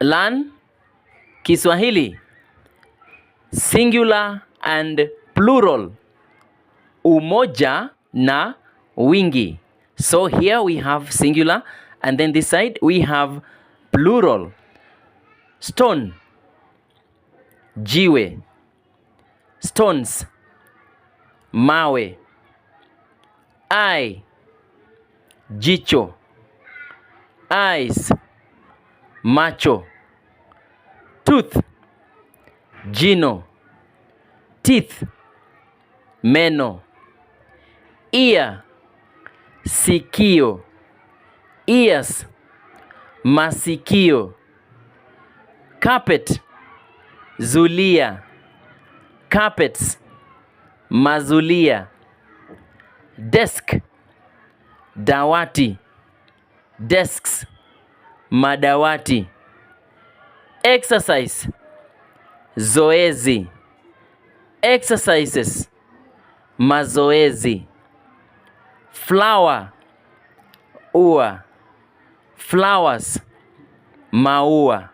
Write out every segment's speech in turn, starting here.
Learn Kiswahili, singular and plural, umoja na wingi. So here we have singular and then this side we have plural. Stone, jiwe. Stones, mawe. Eye, jicho. Eyes, macho. Tooth, jino. Teeth, meno. Ear, sikio. Ears, masikio. Carpet, zulia. Carpets, mazulia. Desk, dawati. Desks, madawati. Exercise, zoezi. Exercises, mazoezi. Flower, ua. Flowers, maua.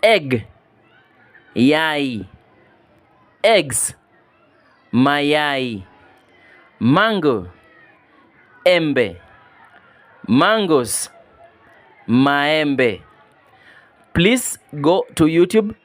Egg, yai. Eggs, mayai. Mango, embe. Mangoes, maembe. Please go to YouTube.